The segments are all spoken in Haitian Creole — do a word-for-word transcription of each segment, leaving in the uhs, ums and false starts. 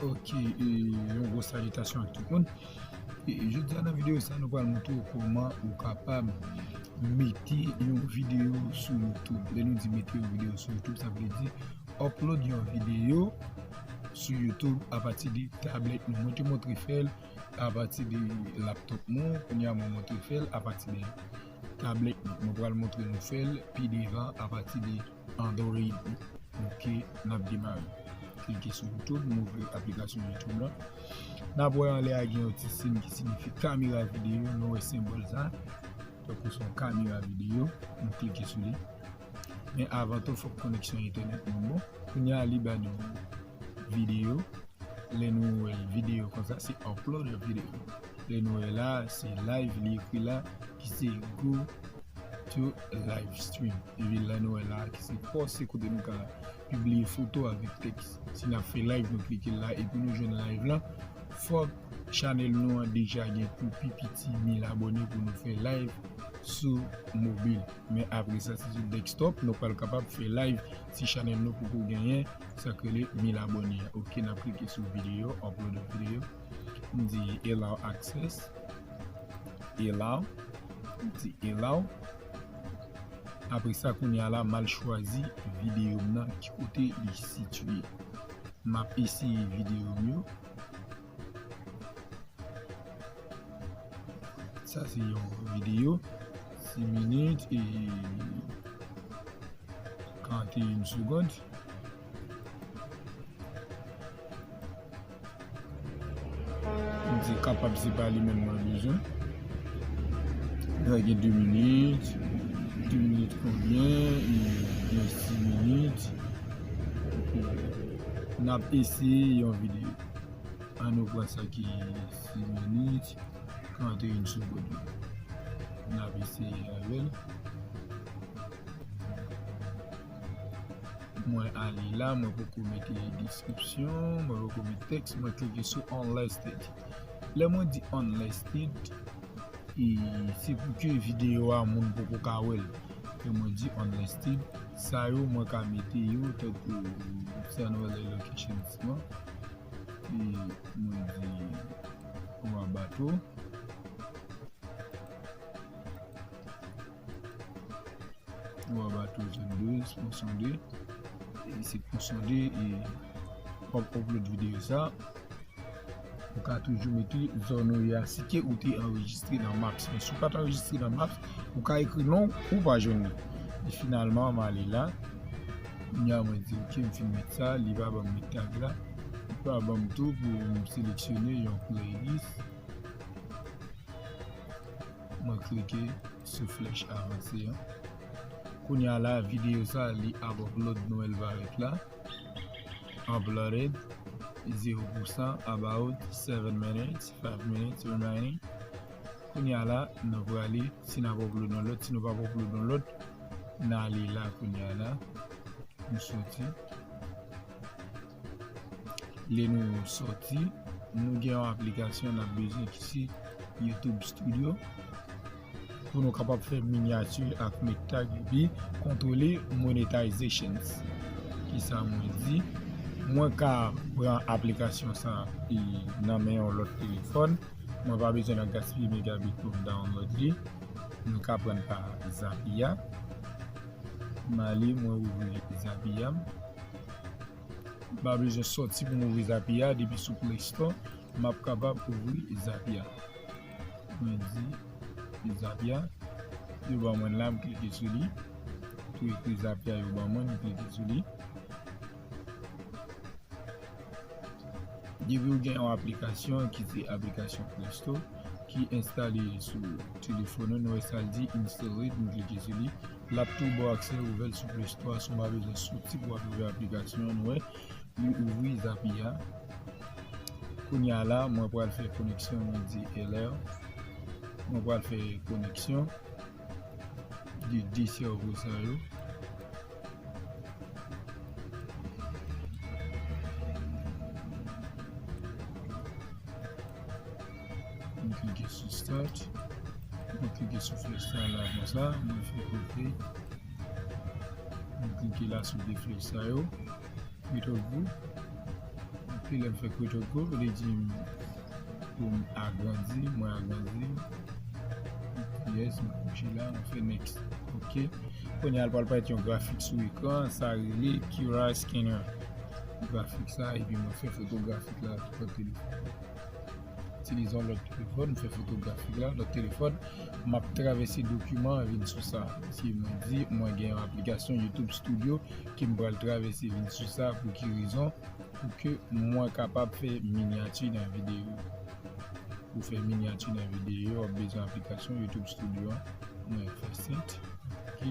Ok, e, yon gwo salitasyon ak tout moun. E, jodi a nan videyo sa, nou pral montre w kòman ou kapab mete yon videyo sou YouTube. Lè nou di mete yon videyo sou YouTube, sa vle di upload yon videyo sou YouTube apati de tablèt nou. Mwen te montre fè l apati de laptop mwen, kounye a mwen montre fè l apati de tablèt mwen. Mwen pral montre nou fè l pi devan apati de Android. Ok, n ap demare. Klike sou YouTube, m ouvri aplikasyon YouTube la. N ap wè anlè a gen yon ti siy ki siyifi kamera videyo, nou wè senbòl sa. Tankou se yon kamera videyo, nou klike sou li. Men avan tou, fòk koneksyon entènèt nou bon. Kounye a, li ba nou videyo. Lè nou wè videyo konsa, se upload a video. Lè nou wè la, se live, li ekri la, ki se go to live stream. Epi la nou wè la, ki se pòs, se kote nou ka pibliye foto avèk tèks. Si n ap fè live, nou klike la, epi nou jwenn live la. Fòk chanèl nou an deja gen pou pi piti mil abòne pou nou fè live sou mobil. Men apre sa, se sou desktop, nou pral kapab fè live si chanèl nou poko genyen sa k rele mil abòne a. Ok, n ap klike sou videyo, upload a video. M di allow access. Allow. M di allow. Apre sa, kounye a la, m al chwazi videyo m nan, ki kote li sitiye. M ap eseye videyo m yo. Sa se yon videyo, sis minit e karannteyen segonn. M di kapab se pa li menm mwen bezwen. Gen de minit, de minit konbyen, e gen sis minit. N ap eseye yon videyo. Ann nou pran sa ki sis minit, karannteyen segonn. N ap eseye avè l. Mwen ale la, mwen poko mete deskripsyon, mwen poko mete tèks, mwen klike sou unlisted. Lè mwen di unlisted, e se pou ke videyo a moun poko ka wè l. Lè mwen di unlisted, sa yo mwen ka mete yo tankou channel locations lan. E mwen di Wa Bato. Wa Bato zòn douz, Pon Sonde. E se Pon Sonde e w ap upload videyo sa. Ou ka toujou mete zòn ou ye a, si ke ou te anrejistre nan Maps. Men si w pa t anrejistre nan Maps, ou ka ekri non w, ou pa jwenn li. E finalman, m ale la. Kounye a, mwen di, ok, m fin met sa, li pa ban m met tag la. Li pa ban m tou pou m seleksyone yon playlist. Mwen klike sou flèch avanse an. Kounye a la, videyo sa, li ap upload, nou wè l parèt la. Uploaded, zero pou san, about seven minutes, five minutes remaining. Kounye a la, nou prale, si n ap upload yon lòt, si nou p ap upload yon lòt, n ale la kounye a la. Nou soti. Lè nou soti, nou gen yon aplikasyon n ap bezwen ki se YouTube Studio pou nou kapab fè minyati ak met tag epi kontwole monetizations. Kisa mwen di? Mwen ka pran aplikasyon sa e nan men yon lòt telefòn. Mwen pa bezwen nan gaspiye megabit pou m download li. M ka pran pa Zapier. M ale, mwen ouvri Zapier m. M pa bezwen sòti pou m ouvri Zapier, depi sou Play Store, m ap kapab ouvri Zapier. Mwen di Zapier, yo ban mwen la, m klike sou li. Tou ekri Zapier, yo ban mwen, m klike sou li. Depi w gen yon aplikasyon ki se aplikasyon Play Store ki enstale sou telefòn ou, nou wè sa l di installed, nou klike sou li. L ap tou ba w aksè ouvè l sou Play Store, si w pa bezwen soti pou w ap ouvè aplikasyon an, nou wè li ouvri Zapier. Kounye a la, mwen pral fè koneksyon, mwen di hello. Mwen pral fè koneksyon de de sèvo sa yo. Mwen klike sou start. Mwen klike sou flèch sa la konsa. Mwen fè ok. Mwen klike la sou de flèch sa yo. Mwen tou gou. Mwen Epi lè m fè create a group, li di m pou m agrandi, mwen agrandi. Yes, mwen kouche la, mwen fè next. Ok. Kounye a, l pral parèt yon grafik sou ekran, sa rele Q R Scanner. Grafik sa, epi mwen fè fotografik la sou telefòn. Itilize yon lòt telefòn, m fè fotografik la, lòt telefòn, m ap travèse dokiman an vin sou sa. Si mwen di, mwen gen yon aplikasyon YouTube Studio ke m pral travèse vin sou sa, pou ki rezon? Pou ke mwen kapab fè minyati nan videyo. Pou fè minyati nan videyo, w ap bezwen aplikasyon YouTube Studio an. Mwen fè set. Ok.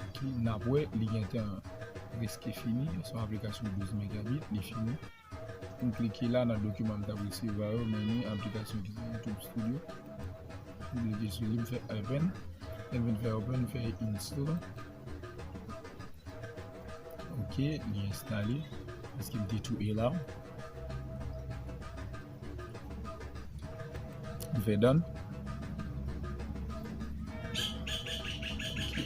Ok, n ap wè, li gentan prèske fini. Se yon aplikasyon douz megabit, li fini. M klike la nan dokiman m t ap resevwa yo, men ni aplikasyon ki se YouTube Studio. M klike sou li, m fè open. Lè m fin fè open, m fè install. Ok, li enstale. Paske m te tou e la. M fè done.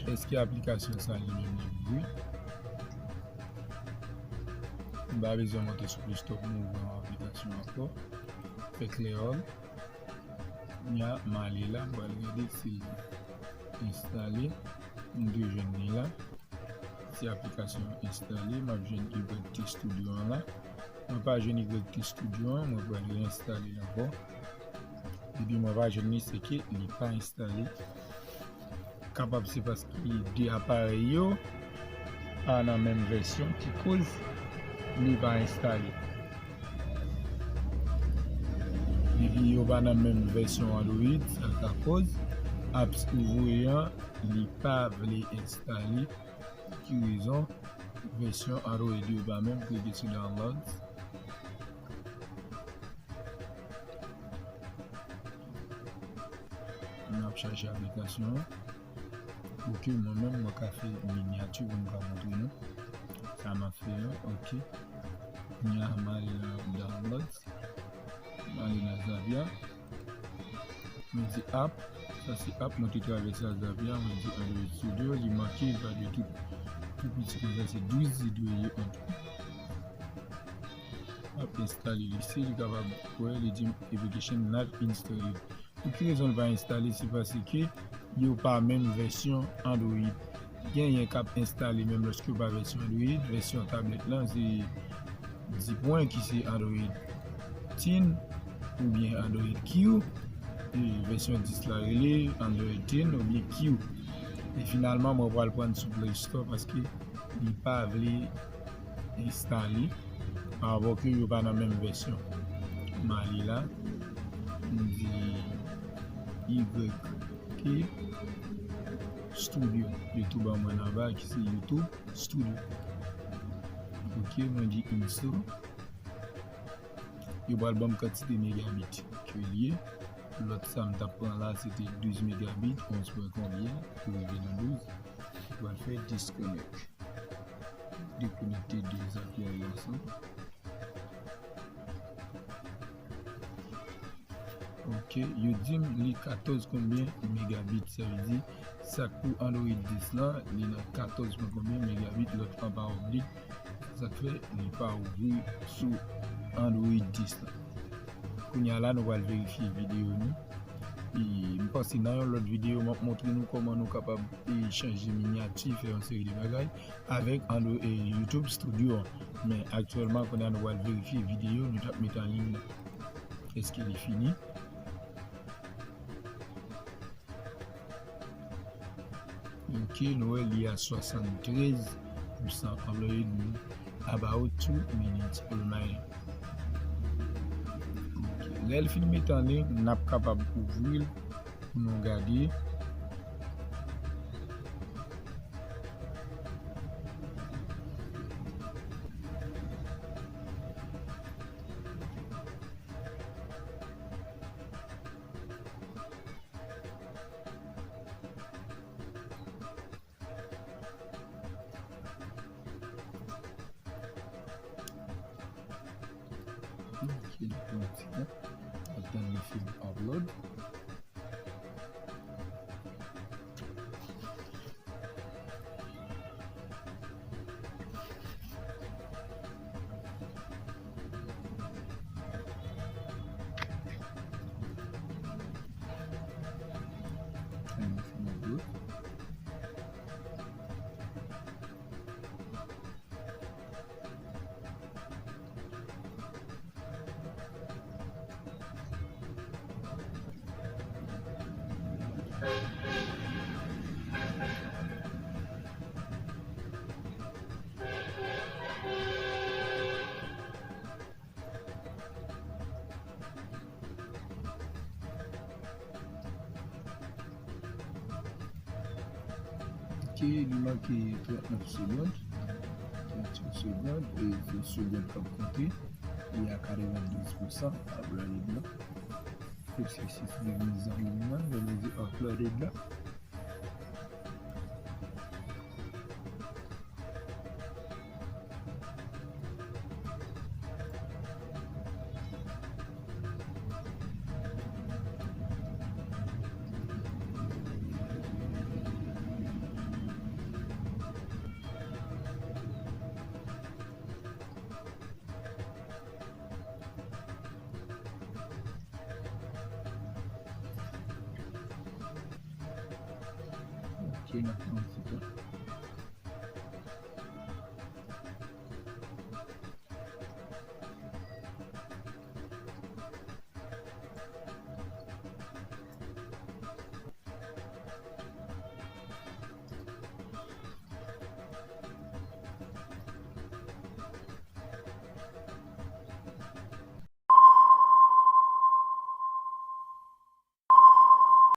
Èske aplikasyon sa li menm li ouvri? M pa bezwen monte sou Play Store pou m ouvri yon aplikasyon ankò. Fè clear all. Kounye a, m ale la, m pral gade si l enstale. M dwe jwenn li la. Si aplikasyon an enstale, m ap jwenn Y T Studio an la. Mwen pa jwenn Y T Studio an, mwen pral reenstale l ankò. Depi mwen pa jwenn li, se ke li pa enstale. Kapab se paske de aparèy yo pa nan menm vèsyon ki koz li pa enstale. Depi yo pa nan menm vèsyon Android, sa ka koz apps ou voye an, li pa vle enstale. Pou ki rezon? Vèsyon Android yo pa menm, klike sou downloads. N ap chache aplikasyon an. Ok, mwen menm, mwen ka fè minyati pou m ka montre nou sa m ap fè an. Ok. Kounye a, m ale nan downloads. M ale nan Xavia. Mwen di app. Sa se app mwen te travèse a Xavia. Mwen di Android Studio. Li make, li pa dwe tou, tou piti konsa. Se douz li dwe ye an tou. M ap enstale li. Si li kapab wè, li di m application not installed. Pou ki rezon l pa enstale? Se paske yo pa menm vèsyon Android. Genyen k ap enstale menm lòske yo pa vèsyon Android. Vèsyon tablèt lan se dis pwen ki se Android Teen oubyen Android Q. E vèsyon dis la rele Android Teen oubyen Q. E finalman, mwen pral pran sou Play Store paske li pa vle enstale. Parapò ke yo pa nan menm vèsyon. M ale la, m di Y T Studio. Li tou ban mwen anba ki se YouTube Studio. Ok, mwen di install. Yo pral ban m kantite megabit ke l ye. Lòt sa m t ap pran la, se te douz megabit, onz pwen konbyen, pou rive nan douz. Yo pral fè disconnect. Dekonekte de zafè yo ansanm. Ok, yo di m li katòz konbyen megabit, sa vle di sa k pou Android dis lan, li nan katòz pwen konbyen megabit, lòt an pa oubli. Sa k fè li pa ouvri sou Android dis lan. Kounye a la, nou pral verifye videyo nou. E m panse nan yon lòt videyo, m ap montre nou kòman nou kapab, e, chanje minyati, fè yon seri de bagay avèk Andro-, e, YouTube Studio an. Men aktyèlman, kounye a nou pral verifye videyo nou t ap met an liy nan. Èske li fini? Ok, nou wè li a swasanntrèz pousan upload in about two minutes online. Ok, lè l fin met an liy, n ap kapab ouvri l pou nou gade. Ok, nou pran yon ti tan. Atann li fin upload. Ok, li make trannèf segond. Trannèf segond, e se segond k ap konte. Li a katrevenndez pousan, uploaded la. Fòk se sis mil mizan li menm, lè nou di uploaded la. Ok, n ap pran yon ti tan.